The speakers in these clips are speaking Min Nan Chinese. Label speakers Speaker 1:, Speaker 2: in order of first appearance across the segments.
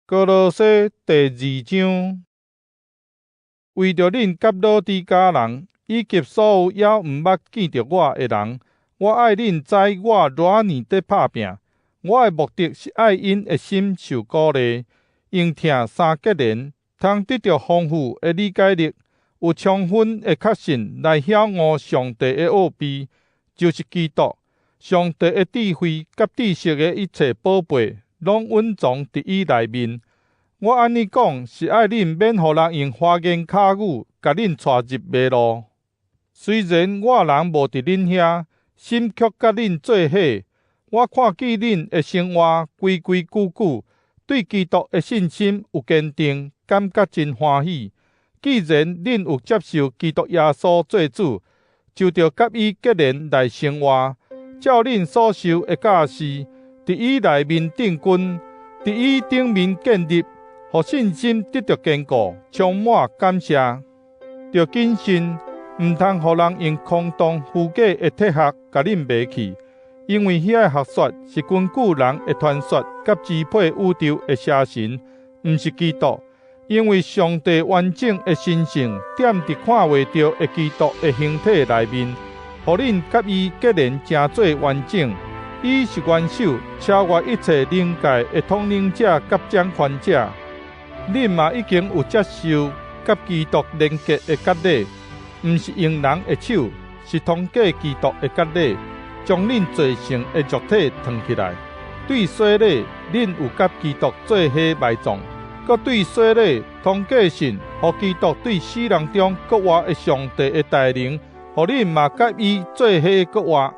Speaker 1: 歌羅西第二章，為著恁佮老底嘉人，以及所有猶毋捌見著我的人，我愛恁知我偌爾咧拍拚。我的目的是愛𪜶的心受鼓勵，用疼相結連，通得著豐富的理解力，有充分的確信來曉悟上帝的奧秘，就是基督。上帝的智慧佮知識的一切寶貝，攏蘊藏佇伊內面。我按呢講，是愛恁免予人用花言巧語，共恁帶入迷路。雖然我人無佇恁遐，心卻佮恁做伙。我看見恁的生活規規矩矩，對基督的信心有堅定，感覺真歡喜。既然恁有接受基督耶穌做主，就著佮伊結連來生活，照恁所受的教示，佇伊內面定根，佇伊頂面建立，予信心得著堅固，充滿感謝。著謹慎，毋通予人用空洞虛假的哲學共恁迷去，因為遐个學說是根據人的傳說佮支配宇宙的邪神，毋是基督。因為上帝完整的神性踮佇看袂著的基督的形體內面，予恁佮伊結連成做完整。伊是元首，超越一切靈界的統領者佮掌權者。恁嘛已經有接受佮基督連結的割禮，毋是用人的手，是通過基督的割禮，將恁罪性的肉體褪起來。對洗禮，恁有佮基督做伙埋葬；閣對洗禮，通過信，予基督對死人中閣活的上帝的大能，予恁嘛佮伊做伙閣活。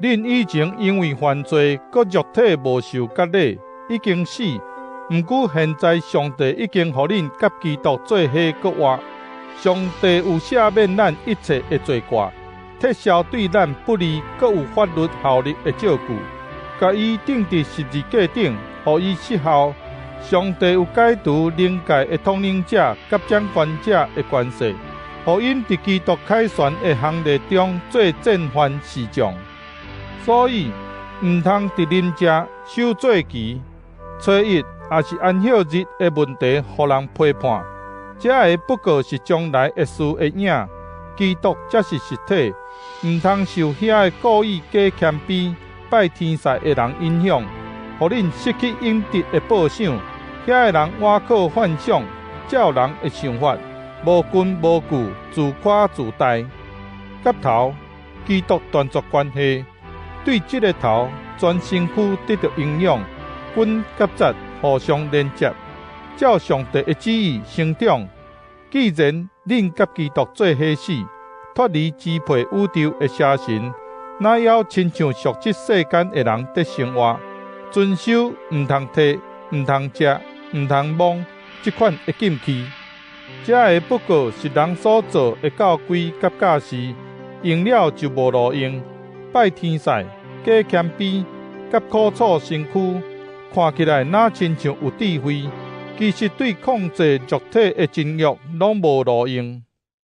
Speaker 1: 恁以前因為犯罪，閣肉體無受割禮，已經死。毋過現在上帝已經予恁佮基督做伙閣活。上帝有赦免咱一切的罪過，撤銷對咱不利、閣有法律效力的證據，共伊釘佇十字架頂，予伊失效。上帝有解除靈界的統領者佮掌權者的權勢，予𪜶佇基督凱旋的行列中做戰犯示眾。所以，毋通佇啉食、守節期、初一，抑是安息日的問題，予人批判。這个不過是將來的事的影，基督才是實體。毋通受遐个故意假謙卑、拜天使的人影響，予恁失去應得的報賞。遐个人倚靠幻想，照人的想法，無根無據，自誇自大。佮頭，基督斷絕關係，對這个頭，全身軀得著營養，筋佮節互相連接，照上帝的旨意成長。既然恁佮基督做伙死，脫離支配宇宙的邪神，哪猶親像屬這世間的人佇生活，遵守毋通提、毋通食、毋通摸這款的禁忌。這个不過是人所造的教規佮教示，用了就無路用。拜天使、假謙卑、佮苦楚身軀，看起來若親像有智慧，其實對控制肉體的情欲攏無路用。